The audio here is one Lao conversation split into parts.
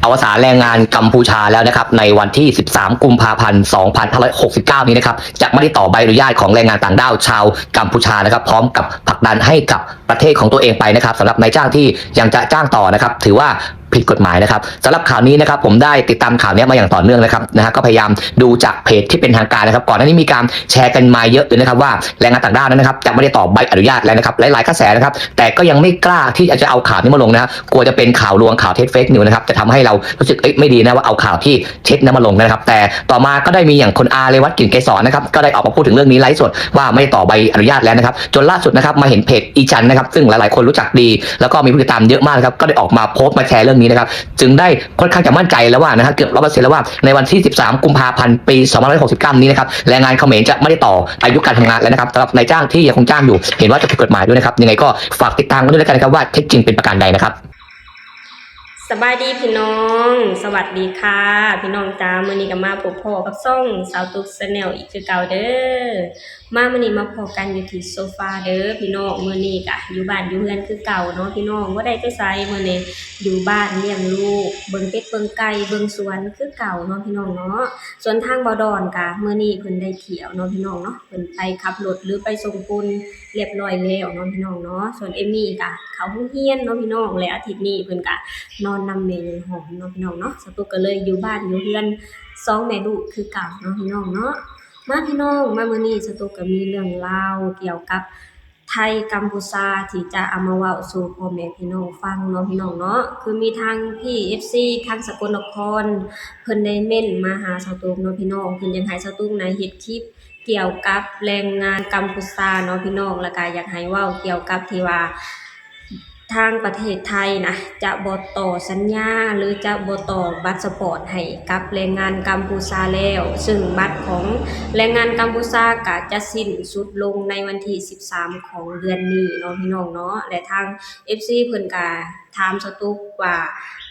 ອວສານແຮງງານກຳພູຊາແລ້ວນະຄັບ ໃນວັນທີສິບສາມ ກຸມພາພັນ ສອງພັນຫ້າຮ້ອຍຫົກສິບເກົ້ານີ້ນະຄັບ ຈະໄດ້ຕໍ່ໃບອະນຸຍາດຂອງແຮງງານຕ່າງດ້າວຊາວກຳພູຊານະຄັບ ພ້ອມກັບຜັກດັນໃຫ້ກັບປະເທດຂອງຕົວເອງໄປນະຄັບ ສຳລັບນາຍຈ້າງທີ່ຍັງຈະຈ້າງຕໍ່ນະຄັບ ຖືວ່າຜິດກົດໝາຍນະຄັບ. ສຳລັບຂ່າວນີ້ນະຄັບ ຜົມໄດ້ຕິດຕາມຂ່າວນີ້ມາຢ່າງຕໍ່ເນື່ອງນະຄັບ ນະ ກໍພະຍາຍາມດູຈາກເພຈທີ່ເປັນທາງການນະຄັບ ກ່ອນໜ້ານີ້ມີການແຊກັນມາເຍອະຢູ່ນະຄັບ ວ່າແຮງງານຕ່າງດ້າວນັ້ນນະຄັບ ຈະບໍ່ໄດ້ຕໍ່ໃບອະນຸຍາດແລ້ວນະຄັບ ຫຼາຍໆກະແສນະຄັບ ແຕ່ກໍຍັງໄມ່ກ້າທີ່ຈະເອົາຂ່າວນີ້ມາລົງນະ ກົວຈະເປັນຂ່າວລວງ ຂ່າວເທັດ ເຟກນິວສ໌ ນະຄັບ ຈະທຳໃຫ້ເຮົາຮູ້ສຶກ ເອີຍ ໄມ່ດີນະ ວ່າເອົາຂ່າວທີ່ເທັດນັ້ນມາລົງນະຄັບ. ແຕ່ຕໍ່ມາກໍໄດ້ມີຢ່າງຄຸນອາເຣວັດ ກິ່ນເກສອນ ນະຄັບ ກໍໄດ້ອອກມາພູດເຖິງເລື່ອງນີ້ ໄລຟ໌ສົດວ່າໄມ່ຕໍ່ໃບອະນຸຍາດແລ້ວນະຄັບ ຈົນລ່າສຸດນະຄັບ ມາເຫັນເພຈອີຈັນນະຄັບ ຊຶ່ງຫຼາຍໆຄົນຮູ້ຈັກດີ ແລ້ວກໍມີຜູ້ຕິດຕາມເຍອະມາກນະຄັບ ກໍໄດ້ອອກມາໂພສມາແຊເລື່ອງນີ້ນະຄັບ ຈຶ່ງໄດ້ຄ່ອນຂ້າງຈະໝັ້ນໃຈແລ້ວວ່ານະຄັບ ເກືອບຮ້ອຍເປີເຊັນແລ້ວວ່າ ໃນວັນທີສິບສາມ ກຸມພາພັນ ປີສອງພັນຫ້າຮ້ອຍຫົກສິບເກົ້ານີ້ນະຄັບ ແຮງງານຂະເໝນຈະບໍ່ໄດ້ຕໍ່ອາຍຸການທຳງານແລ້ວນະຄັບ ສຳລັບນາຍຈ້າງທີ່ຍັງຄົງຈ້າງຢູ່ ເຫັນວ່າຈະຜິດກົດໝາຍດ້ວຍນະຄັບ. ຍັງໄງກໍຝາກຕິດຕາມກັນດ້ວຍລະກັນນະຄັບ ວ່າເທັດຈິງເປັນປະການໃດນະຄັບ. ສະບາຍດີພີ່ນ້ອງ ສະຫວັດດີຄ່ະພີ່ນ້ອງຈ້າ ມື້ນີ້ກໍມາພົບພໍ້ກັບຊ່ອງສາວຕຸກ Channel ອີກຄືເກົ່າເດີ. ມາມື້ນີ້ມາພໍ້ກັນຢູ່ທີ່ໂຊຟາເດີພີ່ນ້ອງ ມື້ນີ້ກະຢູ່ບ້ານຢູ່ເຮືອນຄືເກົ່າເນາະພີ່ນ້ອງ ບໍ່ໄດ້ໄປໃສ ມື້ນີ້ຢູ່ບ້ານລ້ຽງລູກ ເບິ່ງເປັດເບິ່ງໄກ່ເບິ່ງສວນຄືເກົ່າເນາະພີ່ນ້ອງເນາະ. ສ່ວນທາງບ່າວດອນກະມື້ນີ້ເພິ່ນໄດ້ທ່ຽວເນາະພີ່ນ້ອງເນາະ ເພິ່ນໄປຂັບລົດ ຫຼື ໄປສົ່ງປຸນລຽບຮ້ອຍແລ້ວເນາະພີ່ນ້ອງເນາະ. ສ່ວນເອມມີກະເຂົ້າໂຮງຮຽນເນາະພີ່ນ້ອງ ແລະ ອາທິດນີ້ເພິ່ນກະນອນນຳແມ່ໃຫຍ່ຫອມເນາະພີ່ນ້ອງເນາະ. ສາວຕຸກກໍເລີຍຢູ່ບ້ານຢູ່ເຮືອນສອງແມ່ລູກຄືເກົ່າເນາະພີ່ນ້ອງເນາະ. ມາພີ່ນ້ອງ ມາມື້ນີ້ສາວຕຸກກໍມີເລື່ອງລາວກ່ຽວກັບໄທກັມພູຊາ ທີ່ຈະເອົາມາເວົ້າສູ່ພໍ່ແມ່ພີ່ນ້ອງຟັງເນາະພີ່ນ້ອງເນາະ. ຄືມີທາງພີ່ ເອັຟຊີ ທາງສະກົນນະຄອນ ເພິ່ນໄດ້ເມັ້ນມາຫາສາວຕຸກເນາະພີ່ນ້ອງ ເພິ່ນຢາກໃຫ້ສາວຕຸກນະເຮັດຄລິບກ່ຽວກັບແຮງງານກັມພູຊາເນາະພີ່ນ້ອງ ແລ້ວກະຢາກໃຫ້ເວົ້າກ່ຽວກັບທີ່ວ່າ ທາງປະເທດໄທນະ ຈະບໍ່ຕໍ່ສັນຍາ ຫຼື ຈະບໍ່ຕໍ່ບັດສະປອດໃຫ້ກັບແຮງງານກັມພູຊາແລ້ວ ຊຶ່ງບັດຂອງແຮງງານກັມພູຊາກະຈະສິ້ນສຸດລົງໃນວັນທີສິບສາມຂອງເດືອນນີ້ເນາະພີ່ນ້ອງເນາະ. ແລະ ທາງ ເອັຟຊີ ເພິ່ນກະຖາມສາວຕຸກວ່າ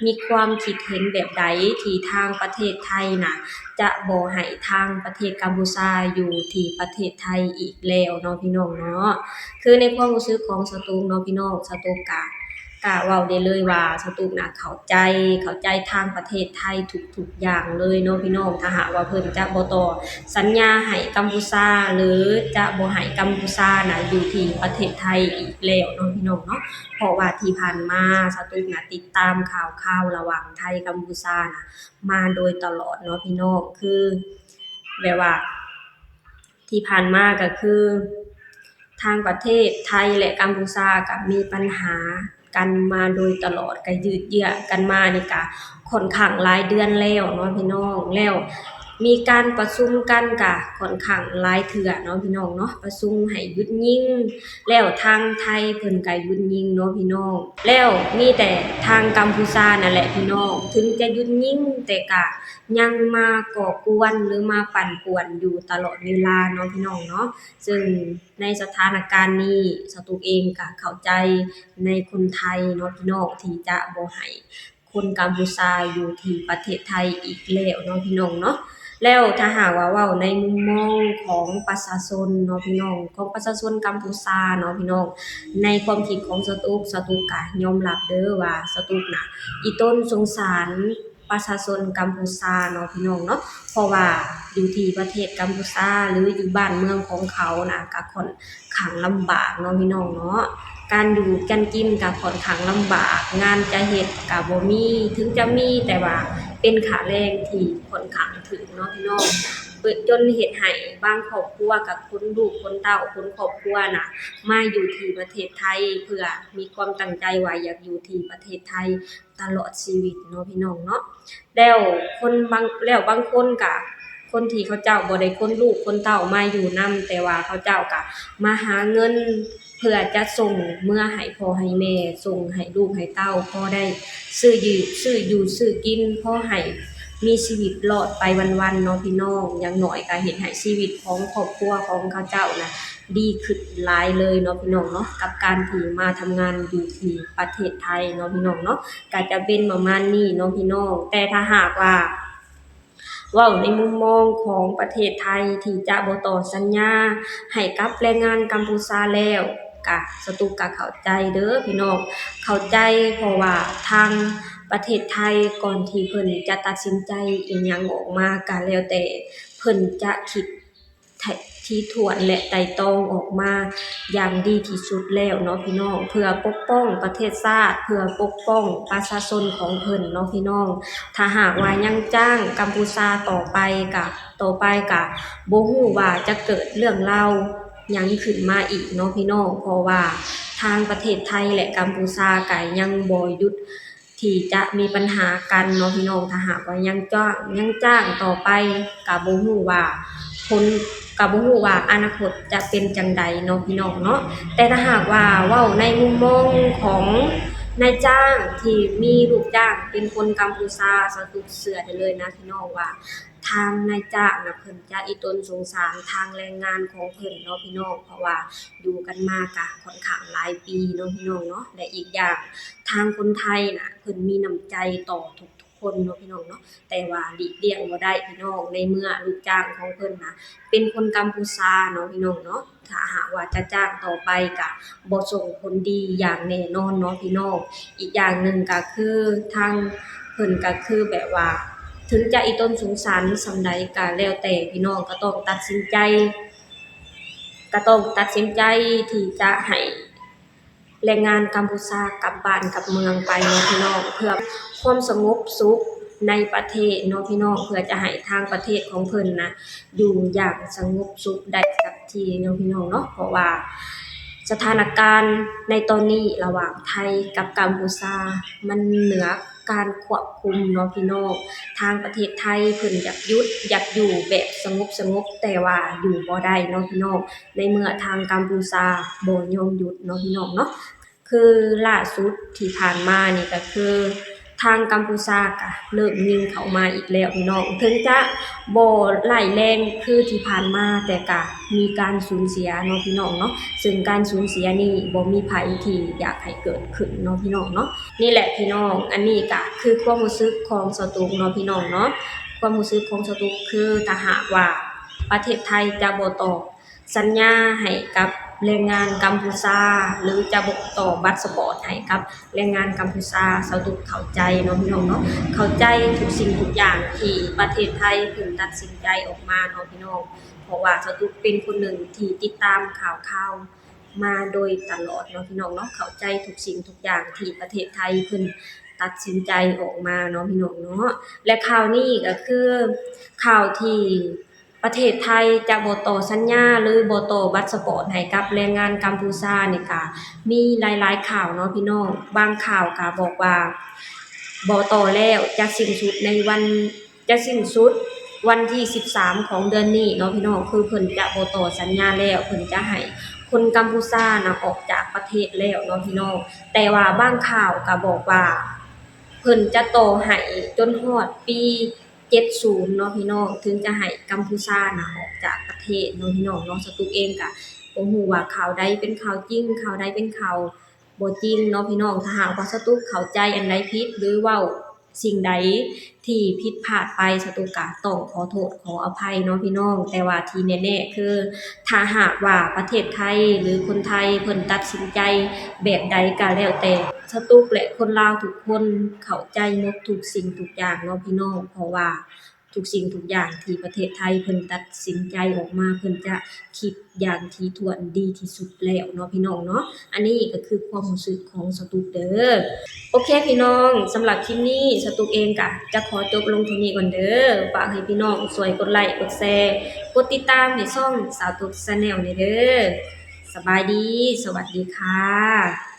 ມີຄວາມຄິດເຫັນແບບໃດທີ່ທາງປະເທດໄທນະ ຈະບໍ່ໃຫ້ທາງປະເທດກັມພູຊາຢູ່ທີ່ປະເທດໄທອີກແລ້ວເນາະພີ່ນ້ອງເນາະ. ຄືໃນຄວາມຮູ້ສຶກຂອງສາວຕຸກເນາະພີ່ນ້ອງ ສາວຕຸກກະ ກະເວົ້າໄດ້ເລີຍວ່າສາວຕຸກນະເຂົ້າໃຈ ເຂົ້າໃຈທາງປະເທດໄທທຸກໆຢ່າງເລີຍເນາະພີ່ນ້ອງ. ຖ້າຫາກວ່າເພິ່ນຈະບໍ່ຕໍ່ສັນຍາໃຫ້ກັມພູຊາ ຫຼື ຈະບໍ່ໃຫ້ກັມພູຊານະຢູ່ທີ່ປະເທດໄທອີກແລ້ວເນາະພີ່ນ້ອງເນາະ. ເພາະວ່າທີ່ຜ່ານມາສາວຕຸກນະຕິດຕາມຂ່າວຄາວລະຫວ່າງໄທກັມພູຊານະມາໂດຍຕະຫຼອດເນາະພີ່ນ້ອງ. ຄືແບບວ່າ ທີ່ຜ່ານມາກໍຄືທາງປະເທດໄທ ແລະ ກຳພູຊາກໍມີບັນຫາກັນມາໂດຍຕະຫຼອດ ກໍຢືດເຢື້ອກັນມານີ້ກໍຂ້ອນຂ້າງຫຼາຍເດືອນແລ້ວເນາະພີ່ນ້ອງ. ແລ້ວມີການປະຊຸມກັນກໍຂ້ອນຂ້າງຫຼາຍເທື່ອເນາະພີ່ນ້ອງເນາະ ປະຊຸມໃຫ້ຢຸດຍິງ ແລ້ວທາງໄທເພິ່ນກໍຢຸດຍິງເນາະພີ່ນ້ອງ. ແລ້ວມີແຕ່ທາງກຳພູຊານັ້ນແຫຼະພີ່ນ້ອງ ເຖິງຈະຢຸດຍິງ ແຕ່ກໍຍັງມາກໍ່ກວນ ຫຼື ມາປັ່ນປ່ວນຢູ່ຕະຫຼອດເວລາເນາະພີ່ນ້ອງເນາະ. ເຊິ່ງໃນສະຖານະການນີ້ ສາວຕຸກເອງກໍເຂົ້າໃຈໃນຄົນໄທເນາະພີ່ນ້ອງ ທີ່ຈະບໍ່ໃຫ້ຄົນກຳພູຊາຢູ່ທີ່ປະເທດໄທອີກແລ້ວເນາະພີ່ນ້ອງເນາະ. ແລ້ວຖ້າຫາກວ່າເວົ້າໃນມຸມມອງຂອງປະຊາຊົນເນາະພີ່ນ້ອງ ຂອງປະຊາຊົນກຳພູຊາເນາະພີ່ນ້ອງ ໃນຄວາມຄິດຂອງສາວຕຸກ ສາວຕຸກກະຍອມຮັບເດີວ່າສາວຕຸກນະອີ່ຕົນສົງສານ ປະຊາຊົນກຳພູຊາເນາະພີ່ນ້ອງເນາະ. ເພາະວ່າຢູ່ທີ່ປະເທດກຳພູຊາ ຫຼື ຢູ່ບ້ານເມືອງຂອງເຂົານະ ກະຂ້ອນຂ້າງລຳບາກເນາະພີ່ນ້ອງເນາະ. ການຢູ່ການກິນກະຂ້ອນຂ້າງລຳບາກ ງານຈະເຮັດກະບໍ່ມີ ເຖິງຈະມີແຕ່ວ່າເປັນຄ່າແຮງທີ່ຂ້ອນຂ້າງຖືກເນາະພີ່ນ້ອງ. ຈົນເຮັດໃຫ້ບາງຄອບຄົວກະຂົນລູກຂົນເຕົ້າ ຂົນຄອບຄົວນະ ມາຢູ່ທີ່ປະເທດໄທ ເພື່ອມີຄວາມຕັ້ງໃຈວ່າຢາກຢູ່ທີ່ປະເທດໄທ ຕະຫຼອດຊີວິດເນາະພີ່ນ້ອງເນາະ. ແລ້ວຄົນບາງ ແລ້ວບາງຄົນກະ ຄົນທີ່ເຂົາເຈົ້າບໍ່ໄດ້ຂົນລູກຂົນເຕົ້າມາຢູ່ນຳ ແຕ່ວ່າເຂົາເຈົ້າກະມາຫາເງິນ ເພື່ອຈະສົ່ງເມືອໃຫ້ພໍ່ໃຫ້ແມ່ ສົ່ງໃຫ້ລູກໃຫ້ເຕົ້າ ພໍໄດ້ຊື້ຢູ່ ຊື້ຢູ່ຊື້ກິນ ພໍໃຫ້ມີຊີວິດລອດໄປວັນໆເນາະພີ່ນ້ອງ. ຢ່າງໜ້ອຍກະເຮັດໃຫ້ຊີວິດຂອງຄອບຄົວຂອງເຂົາເຈົ້ານະ ດີຂຶ້ນຫຼາຍເລີຍເນາະພີ່ນ້ອງເນາະ ກັບການທີ່ມາທຳງານຢູ່ທີ່ປະເທດໄທເນາະພີ່ນ້ອງເນາະ. ກະຈະເປັນປະມານນີ້ເນາະພີ່ນ້ອງ. ແຕ່ຖ້າຫາກວ່າເວົ້າໃນມຸມມອງຂອງປະເທດໄທທີ່ຈະບໍ່ຕໍ່ສັນຍາໃຫ້ກັບແຮງງານກຳພູຊາແລ້ວ ກະສາວຕຸກກະເຂົ້າໃຈເດີພີ່ນ້ອງ ເຂົ້າໃຈ ເພາະວ່າທາງ ປະເທດໄທ ກ່ອນທີ່ເພິ່ນຈະຕັດສິນໃຈອີ່ຫຍັງອອກມາກະແລ້ວແຕ່ ເພິ່ນຈະຄິດ ໄຖ່ ຖີ່ຖ້ວນ ແລະ ໄຕ່ຕອງອອກມາຢ່າງດີທີ່ສຸດແລ້ວເນາະພີ່ນ້ອງ ເພື່ອປົກປ້ອງປະເທດຊາດ ເພື່ອປົກປ້ອງປະຊາຊົນຂອງເພິ່ນເນາະພີ່ນ້ອງ. ຖ້າຫາກວ່າຍັງຈ້າງກຳປູຊາຕໍ່ໄປກະ ຕໍ່ໄປກະບໍ່ຮູ້ວ່າຈະເກີດເລື່ອງລາວຫຍັງຂຶ້ນມາອີກເນາະພີ່ນ້ອງ ເພາະວ່າທາງປະເທດໄທ ແລະ ກຳປູຊາກະຍັງບໍ່ຢຸດ ທີ່ຈະມີບັນຫາກັນເນາະພີ່ນ້ອງ. ຖ້າຫາກວ່າຍັງຈ້າງ ຍັງຈ້າງຕໍ່ໄປ ກະບໍ່ຮູ້ວ່າຜົນ ກະບໍ່ຮູ້ວ່າອະນາຄົດຈະເປັນຈັ່ງໃດເນາະພີ່ນ້ອງເນາະ. ແຕ່ຖ້າຫາກວ່າເວົ້າໃນມຸມມອງຂອງນາຍຈ້າງທີ່ມີລູກຈ້າງເປັນຄົນກຳປູຊາ ສາວຕຸກເຊື່ອໄດ້ເລີຍນະພີ່ນ້ອງວ່າ ທາງນາຍຈ້າງນະ ເພິ່ນຈະອີ່ຕົນສົງສານທາງແຮງງານຂອງເພິ່ນເນາະພີ່ນ້ອງ ເພາະວ່າຢູ່ກັນມາກະຂ້ອນຂ້າງຫຼາຍປີເນາະພີ່ນ້ອງເນາະ. ແລະ ອີກຢ່າງທາງຄົນໄທນະ ເພິ່ນມີນ້ຳໃຈຕໍ່ທຸກໆຄົນເນາະພີ່ນ້ອງເນາະ ແຕ່ວ່າຫຼີກລ່ຽງບໍ່ໄດ້ພີ່ນ້ອງ ໃນເມື່ອລູກຈ້າງຂອງເພິ່ນນະ ເປັນຄົນກຳປູຊາເນາະພີ່ນ້ອງເນາະ. ຖ້າຫາກວ່າຈະຈ້າງຕໍ່ໄປກະບໍ່ສົ່ງຜົນດີຢ່າງແນ່ນອນເນາະພີ່ນ້ອງ. ອີກຢ່າງໜຶ່ງກະຄືທາງເພິ່ນກະຄືແບບວ່າ ເຖິງຈະອີ່ຕົນສົງສານສ່ຳໃດກະແລ້ວແຕ່ພີ່ນ້ອງກະຕ້ອງຕັດສິນໃຈ ກະຕ້ອງຕັດສິນໃຈທີ່ຈະໃຫ້ແຮງງານກຳປູຊາກັບບ້ານກັບເມືອງໄປເນາະພີ່ນ້ອງ ເພື່ອຄວາມສະຫງົບສຸກໃນປະເທດເນາະພີ່ນ້ອງ ເພື່ອຈະໃຫ້ທາງປະເທດຂອງເພິ່ນນະ ຢູ່ຢ່າງສະຫງົບສຸກໄດ້ສັກທີເນາະພີ່ນ້ອງເນາະ. ເພາະວ່າສະຖານະການໃນຕອນນີ້ລະຫວ່າງໄທກັບກຳປູຊາ ມັນເໜືອການຄວບຄຸມເນາະພີ່ນ້ອງ. ທາງປະເທດໄທເພິ່ນຢາກຢຸດ ຢາກຢູ່ແບບສະຫງົບໆ ແຕ່ວ່າຢູ່ບໍ່ໄດ້ເນາະພີ່ນ້ອງ ໃນເມື່ອທາງກຳປູຊາບໍ່ຍອມຢຸດເນາະພີ່ນ້ອງເນາະ. ຄືລ່າສຸດທີ່ຜ່ານມານີ້ກະຄື ທາງກຳປູຊາກະເລີ່ມຍິງເຂົ້າມາອີກແລ້ວພີ່ນ້ອງ ເຖິງຈະບໍ່ຮ້າຍແຮງຄືທີ່ຜ່ານມາ ແຕ່ກະມີການສູນເສຍເນາະພີ່ນ້ອງເນາະ ເຊິ່ງການສູນເສຍນີ້ບໍ່ມີໃຜທີ່ຢາກໃຫ້ເກີດຂຶ້ນເນາະພີ່ນ້ອງເນາະ. ນີ້ແຫຼະພີ່ນ້ອງ ອັນນີ້ກະຄືຄວາມຮູ້ສຶກຂອງສາວຕຸກເນາະພີ່ນ້ອງເນາະ. ຄວາມຮູ້ສຶກຂອງສາວຕຸກຄື ຖ້າຫາກວ່າປະເທດໄທຈະບໍ່ຕໍ່ ສັນຍາໃຫ້ກັບແຮງງານກຳປູຊາ ຫຼື ຈະບໍ່ຕໍ່ບັດສະປອດໃຫ້ກັບແຮງງານກຳປູຊາ ສາວຕຸກເຂົ້າໃຈເນາະພີ່ນ້ອງເນາະ ເຂົ້າໃຈທຸກສິ່ງທຸກຢ່າງທີ່ປະເທດໄທເພິ່ນຕັດສິນໃຈອອກມາເນາະພີ່ນ້ອງ. ເພາະວ່າສາວຕຸກເປັນຄົນໜຶ່ງທີ່ຕິດຕາມຂ່າວຄາວມາໂດຍຕະຫຼອດເນາະພີ່ນ້ອງເນາະ ເຂົ້າໃຈທຸກສິ່ງທຸກຢ່າງທີ່ປະເທດໄທເພິ່ນຕັດສິນໃຈອອກມາເນາະພີ່ນ້ອງເນາະ. ແລະ ຂ່າວນີ້ກະຄືຂ່າວທີ່ ປະເທດໄທຈະບໍ່ຕໍ່ສັນຍາ ຫຼື ບໍ່ຕໍ່ບັດສະປອດໃຫ້ກັບແຮງງານກຳປູຊານີ້ກະມີຫຼາຍໆຂ່າວເນາະພີ່ນ້ອງ. ບາງຂ່າວກະບອກວ່າບໍ່ຕໍ່ແລ້ວ ຈະສິ້ນສຸດໃນວັນ ຈະສິ້ນສຸດວັນທີສິບສາມຂອງເດືອນນີ້ເນາະພີ່ນ້ອງ ຄືເພິ່ນຈະບໍ່ຕໍ່ສັນຍາແລ້ວ ເພິ່ນຈະໃຫ້ຄົນກຳປູຊານະອອກຈາກປະເທດແລ້ວເນາະພີ່ນ້ອງ. ແຕ່ວ່າບາງຂ່າວກະບອກວ່າ ເພິ່ນຈະຕໍ່ໃຫ້ຈົນຮອດປີ ເຈັດສິບເນາະພີ່ນ້ອງ ເຖິງຈະໃຫ້ກຳປູຊານະອອກຈາກປະເທດເນາະພີ່ນ້ອງເນາະ. ສາວຕຸກເອງກະບໍ່ຮູ້ວ່າຂ່າວໃດເປັນຂ່າວຈິງ ຂ່າວໃດເປັນຂ່າວບໍ່ຈິງເນາະພີ່ນ້ອງ. ຖ້າຫາກວ່າສາວຕຸກເຂົ້າໃຈອັນໃດຜິດ ຫຼື ເວົ້າສິ່ງໃດທີ່ຜິດພາດໄປ ສາວຕຸກກະຕ້ອງຂໍໂທດຂໍອະໄພເນາະພີ່ນ້ອງ. ແຕ່ວ່າທີ່ແນ່ໆຄື ຖ້າຫາກວ່າປະເທດໄທ ຫຼື ຄົນໄທເພິ່ນຕັດສິນໃຈແບບໃດກະແລ້ວແຕ່ ສາວຕຸກ ແລະ ຄົນລາວທຸກຄົນເຂົ້າໃຈໝົດທຸກສິ່ງທຸກຢ່າງເນາະພີ່ນ້ອງ. ເພາະວ່າທຸກສິ່ງທຸກຢ່າງທີ່ປະເທດໄທເພິ່ນຕັດສິນໃຈອອກມາ ເພິ່ນຈະຄິດຢ່າງຖີ່ຖ້ວນດີທີ່ສຸດແລ້ວເນາະພີ່ນ້ອງເນາະ. ອັນນີ້ກະຄືຄວາມຮູ້ສຶກຂອງສາວຕຸກເດີ. ໂອເຄພີ່ນ້ອງ ສຳລັບຄລິບນີ້ ສາວຕຸກເອງກະຈະຂໍຈົບລົງເທົ່ານີ້ກ່ອນເດີ. ຝາກໃຫ້ພີ່ນ້ອງຊ່ວຍກົດໄລ ກົດແຊ ກົດຕິດຕາມໃຫ້ຊ່ອງສາວຕຸກ Channel ແດ່ເດີ. ສະບາຍດີ ສະຫວັດດີຄ່ະ.